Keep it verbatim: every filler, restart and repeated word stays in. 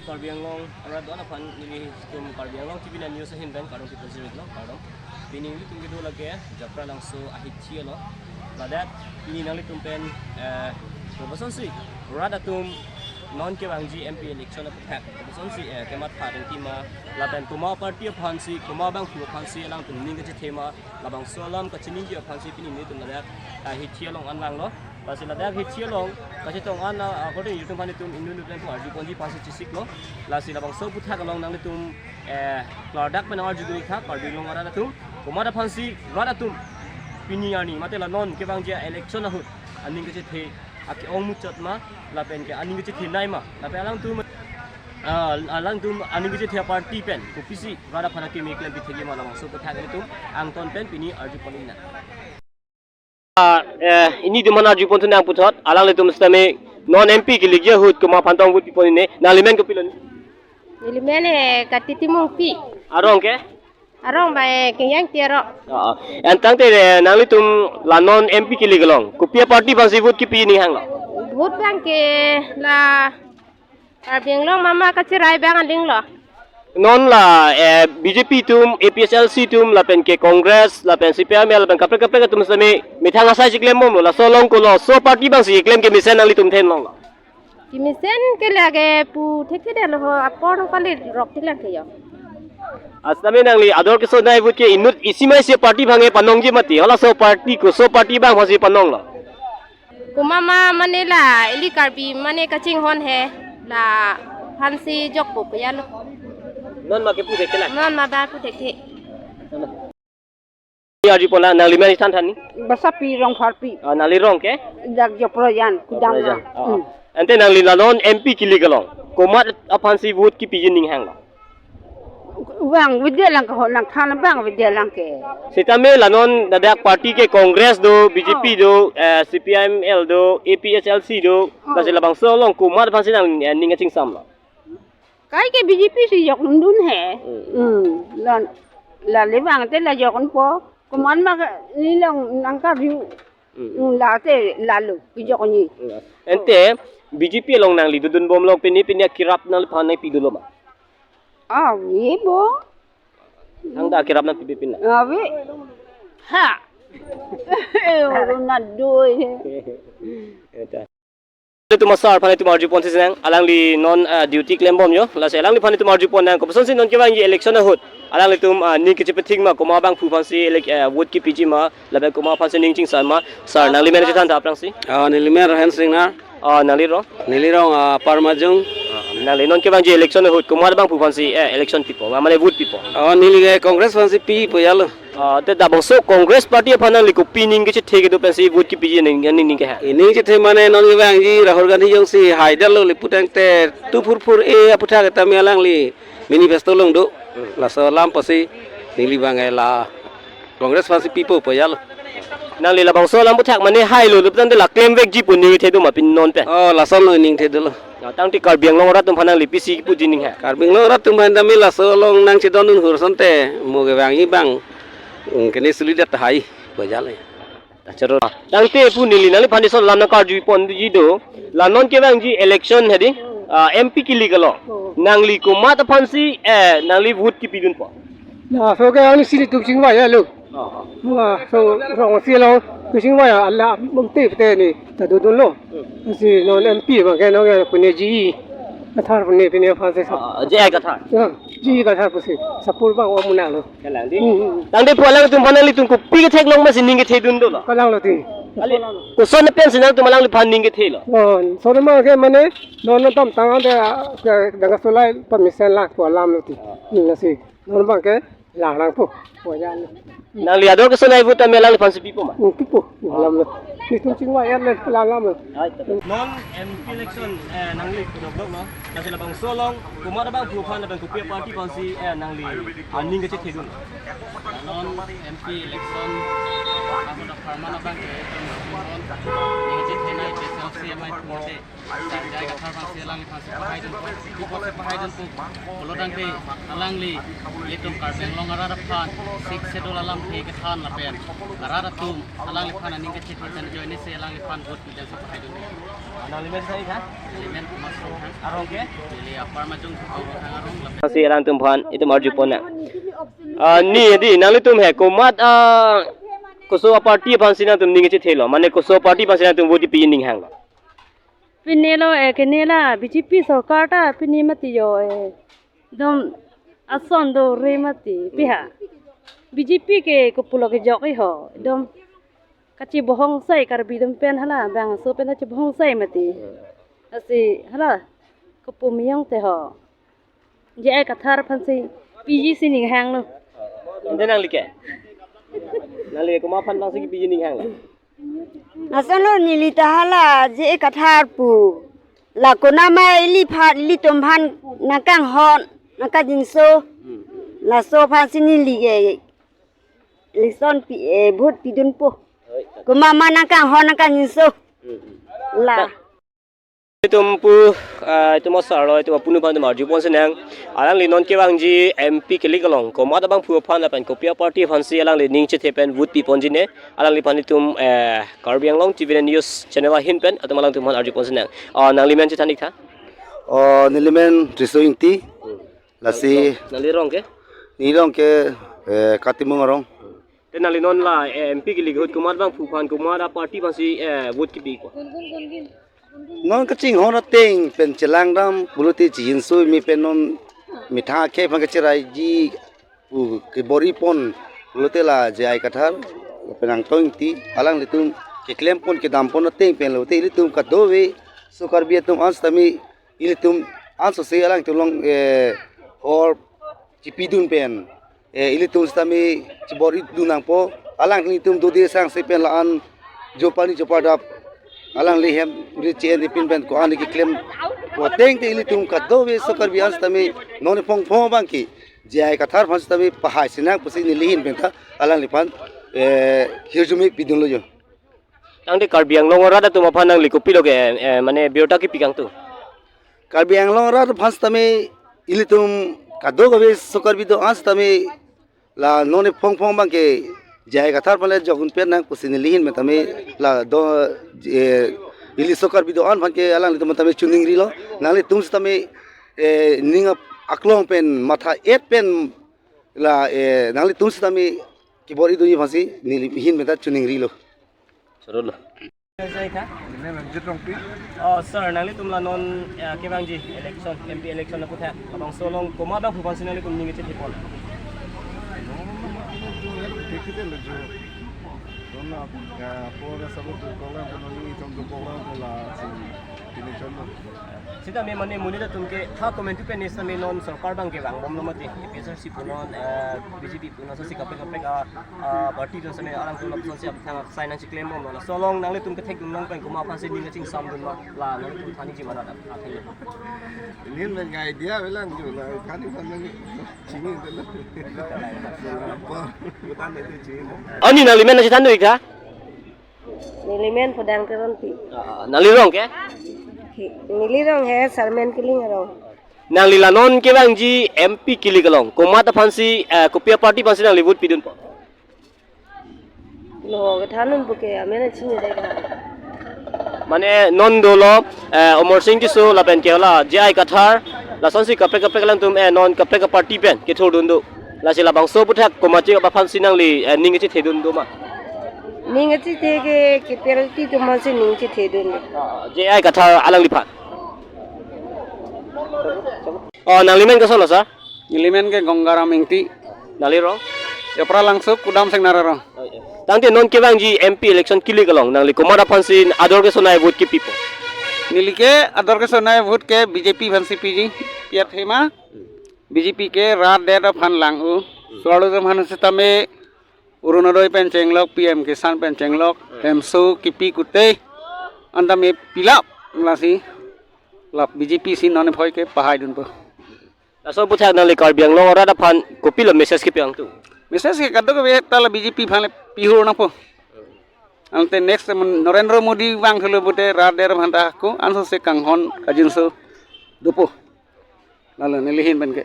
Karbi Anglong arat do-an aphan nelitum Karbi Anglong T V nine News ahin pen kardom pi pajirlo, kardom. Pini nelitum kedo lake Japralangso ahithi along. Ladak pini nanglitum pen, eh, kopuson si rat atum non kevangji M P election aputhak kopuson si, eh, kematha ringti ma, lapen komat party aphan si, komat abangphu aphan si alangtum ning kachethe ma, labangso alam kachiningje aphan si pini nelitum ladak ahithi along an langlo. Lasi ladak hithi along kachetong an, ah, according nelitum aphan nelitum inut inut pen pu arju ponji aphan si chesiklo. Lasi labangso aputhak along nanglitum, eh, klardak pen arju dun-ik tha, Karbi Anglong arat atum. Komat aphan si rat atum pini arni mate la non kevangji election ahut aning kachethe ake-ong muchot ma, lapen ke aning kachethe nei ma, lapen alangtum, ah, alangtum aning kachethe party pen kopisi rat aphan akeme klem pithekji ma, labangso aputhak nelitum angton pen pini arju pon-ik nang. Ah, eh, nelitum aphan arju pon thu nang puthot, alanglitum sitame non M P kelikji ahut komat aphan tong vote pipon-ikji, nangli men kopilo ni? Neli men, eh, Kati Timungpi. Arong ke? Arong bai Kengyang Tiaro. Ah, ah. An tangte, eh, nanglitum la non M P kelik along kopi aparty aphan si vote kipi ning hanglo? Vote abang ke la Karbi Anglong mama kachirai abang aling lo. Non la, eh, B J P atum, A P H L C atum, lapen ke Congress, lapen C P I M L, lapen kaprek kaprek atum sitame methang asai si klembomlo, laso along kolo, so party abang si klem kemesen nanglitum theklonglo? Kemesen ke lake pu thekthe detlo ho, apor kali rok theklang ke yo. Sitame nangli ador keso nai vote ke inut isi ma isi party abang ke panongji mati, halaso party koso party abang aphan si panonglo? Komat ma mane la ili Karbi mane kachinghon he, la aphan si jokpo pu yalo. Non ma kepu thekthe la? Non ma ba pu thekthe. Arju pon nang, nangli men than than ni? Basapi Rongpharpi. Ah, nangli rong ke? Dak Joprojan, Kudang. Joprojan. Ah. Hmm. Ante nangli la non M P kelik along komat aphan si vote kipiji ning hanglo? Abang avedetlang ke, ho nangthan abang avedetlang ke. Sitame la non ladak party ke Congress do, B J P do, eh, C P I M L do, A P H L C do, oh, lasi labangso along komat aphan si nang, eh, ning kachingsamlo? Kai ke B J P si jokdun he. Hmm. Hmm. La, la levang te la jokdunpo. Komat ma ke neli along nangkarju. Hmm. Hmm, la te lalo, kejok ni. Hmm. Ante B J P along nangli dodunbom along pini pini akirap nangliphan nangpi dolo ma? Ah, ye bo. Nang ta akirap nangpi pipin na? Ah, we. Ha. Eh, orang nadoi. Eta. Nelitum asar aphan nelitum arju pon si nang, alangli non, ah, duty klembom yo, lasi alangliphan nelitum arju pon nang, kopuson si non kevangji election ahut alanglitum, ah, ning kachepethik ma, komat abangphu aphan si elec-, eh, vote kipiji ma, lapen komat aphan si ning chingsan ma, sir, nangli men chethan tha aphrangsi. Ah, neli men Rohen Singnar. Ah, nangli rong? Neli rong, ah, Parmajung. Ah, nangli non kevangji election ahut komat abangphu aphan si, eh, election pipo, ma mane vote pipo? Ah, neli ke Congress aphan si pipo yalo. Ah, te labangso Congress party aphan nangli kopi ning kachethe kedo pensi vote kipiji ning, ning, ning ke ha? Ining chethe mane non kevangji Rahul Gandhi jongsi haidetlo le putangte two four four A aputhak ta me alangli manifesto along do. Hmm. Laso alam pusi neli abang ke la Congress aphan si pipo pu yalo. Nangli labangso alam aputhak mane hailo le putangte la klemvekji pu ning kethe do ma pini non pen? Oh, lason lo ning kethe dolo. Ah, tangte Karbi Anglong arat atum aphan nangli pisi kipuji ning ha? Karbi Anglong arat atum aphan ta me laso along nangchedondun hur asonte mo kevangji abang, mm, kene sulidat tahai pu yalo. Acharo. Tangte pu neli nangliphan ison alam nangkarju ponji do. La non kevangji election hedi, ah, M P kelik along nangli komat aphan si, eh, nangli vote kipidunpo? Laso ke ani si nelitum chingvai yalo. Oh. Laso rong si along kachingvai ya, ala mungte pute neli ta dodunlo. Hmm. Si non M P abang ke non ke pune G E Kathar pune pine aphan si sap. Ah, J I Kathar. Ya, G E Kathar pusi. Sapur abang o muna lo. Kalang di. Hmm, hmm. Tangte pu alangtum aphan nanglitum kopi ketheklong ma si ning kethedun dolo? Kalang lo ti. Ali, koson pen si nangtum alangliphan ning kethelo? Oh, so ma ke mane non non tam tang ante, ah, ke danga solai permission la pu alam lo ti. Ah. Hmm, lasi. Non abang ke la nangpo. Pu yalo. Nangli ador keso nai vote ta me alangliphan si pipo ma? Hmm, pipo. Alam lo. Nelitum chingvai ya le la alam lo. Ai, ta. Non M P election, eh, nangli dokdok lo. Lasi labangso along komat abangphu aphan lapen kopi party aphan si, eh, nangli, ah, ning kachethedun? Non M P election, ah, komat apharman abang ke, ning kachethe nai pesa. Si amei pulote, J I Kathar aphansi alangliphansi pahai dunpo, pulote pahai dunpo. Pulotangte alangli ilitum Karbi Anglong arat aphan Sixth Schedule alamthe kethan lapen arat atum alangliphan aning kachethe pen ajoinesi alangliphan vote pidunsi pahai dun. Nangli men sai tha? Neli men Kumar Songthang. Arong ke? Neli Upper Majung Thang Thang Arong lapen. Aphansi alangtum aphan itum arjupon nang. Ah, ni di nanglitum he komat, ah, koso a-party aphansi nangtum ning kachethelo, mane koso a-party aphansi nangtum vote pi ning hanglo. Pini lo, eh, kene la B J P sorkar ta pini mati jo, eh, dom ason dore mati piha. B J P ke kopulo kejok iho, dom kachibohong sai Karbi atum pen hala, bangso pen kachibohong sai mati. Lasi hala, kopu miyong te ho. J I Kathar aphansi piji si ning hanglo. Ante nangli ke? Nangli komat aphan abangsi piji ning hanglo? Lason lo neli ta hala J I Kathar pu. La konat ma iliphan, ilitum aphan nangkanghon, nangkangjinso. Hmm. Laso aphansi neli ke election pi, eh, vote pidunpo. Oi. Komat ma nangkanghon, nangkangjinso. Hmm, hmm. La. Itum pu, ah, itum asar lo, itum apunu aphan itum arjupon sinang. Alangli non kevangji M P ke-elect along komat abangphu aphan lapen kopi a-party aphansi alangli ning chethe pen vote piponji ne. Alangliphan itum, eh, Karbi Anglong T V nine News channel ahin pen itum alangtum aphan arjupon sinang. Ah, nangli men chethan ik tha? Oh, neli men Triso Ingti. Hmm. Lasi nangli rong ke? Neli rong ke, eh, Katimung arong. Te nangli non la, eh, M P ke-elect ahut komat abangphu aphan, komat a-party aphansi, eh, vote kipiko? Non kachinghon ateng pen chelangdam pulote chingjinso me pen non methang akhei aphan kacheraiji pu kebor-ipon pulote la J I Kathar, lapen Angtong Ingti, alanglitum keklempon kedampon ateng pen lote ilitum kadokave so Karbi atum an sitame ilitum ansose alangtum along, eh, hor chipidun pen, eh, ilitum sitame chibor-i dun nangpo, alanglitum dode sangse pen la-an jopani jopardap, alangli hem ri chen ipin pen ko-an keklem. Poteng te ilitum kadokave so Karbi an sitame non phongphong abangke J I Kathar aphan sitame pahai sinang pusi neli ahin pen ta alangliphan, eh, hirjume pidunlo jo. Tangte Karbi Anglong arat atum aphan nangli kopilo ke, eh, mane birta kipi kangtung? Karbi Anglong arat aphan sitame ilitum kadokave so Karbi do-an sitame la non phongphong abangke J I Kathar aphan le jokdun pen nang pusi neli ahin pen tame la do, eh, ili so Karbi do-an aphan ke alanglitum tame choningrilo, nanglitum sitame, eh, ning ap-, aklong pen matha et pen la, eh, nanglitum sitame kebor-i dunji aphansi neli ahin pen ta choningrilo. Chorolo. Sai tha? Neli Ranjit Rongpi. Oh, sir, nanglitum la non, eh, kevangji election, M P election aphuthak labangso along komat abangphu aphansi nanglitum ning kachethepon? Thik thik lo jo. Don na, eh, pura sabut tu kolang, kono ni itum tu kolang, kola si, ini contoh. Sitame mane monit atum ke ha komantu pen ne sitame non sorkar abangke vangbomlo mati. A P H L C punon, eh, B J P punon, sasi kaprek kaprek a, a, party atum sitame alangtum lapuson si aphan sai nangchiklembomlo. Laso along nanglitum kethekdun along pen komat aphansi ning kachingsamdun ma, la nanglitum thaniji ma rat atheng? Ini nang idea avelang jo, la than aphan nang chini dulu. Apa? Bukan itu chini. Ani nangli men nangchethan do ik tha? Neli men Pudang Teronpi. Ah, nangli rong ke? Neli rong he Sarmen Kiling arong. Nangli la non kevangji M P ke-elect along komat aphansi, eh, kopi a-party aphansi nangli vote pidunpo? Lo kethan dunpo ke amen chini dai ka. Mane non dolo, eh, Amarsing Tisso lapen ke la J I Kathar, lasonsi kaprek kaprek alangtum, eh, non kaprek a-party pen kethurdun do. Lasi labangso aphuthak komat chik aphansi nangli, eh, ning kachethedun do ma? Ning kachethe ke, ke party atum aphansi ning chethedun do. Ah, J I Kathar alangliphan. Oh, nangli men kosonlo, sir? Neli men ke Gonggaram Ingti. Nangli rong? Yapra Langso, Kudam Sengnar arong. Tangte non kevangji M P election ke-elect along nangli komat aphansi ador kesonai vote kepipo? Neli ke ador kesonai vote ke B J P aphansi piji, piat hema. B J P ke rat det aphan lang-o. Suarlo jam han sitame Orunodoi pen chenglok, P M Kisan pen chenglok, hemso kipi kute, anta me pilap lasi, lap B J P si non phoi ke pahai dunpo. Laso aphuthak nangli Karbi Anglong arat aphan kopilo message kepi kangtung? Message ke kadokave ta la B J P aphan le pihur nangpo. Ante next mon Narendra Modi vangthulo pute rat der aphanta ko ansose kanghon kajinso dopo. Lalo neli ahin pen ke.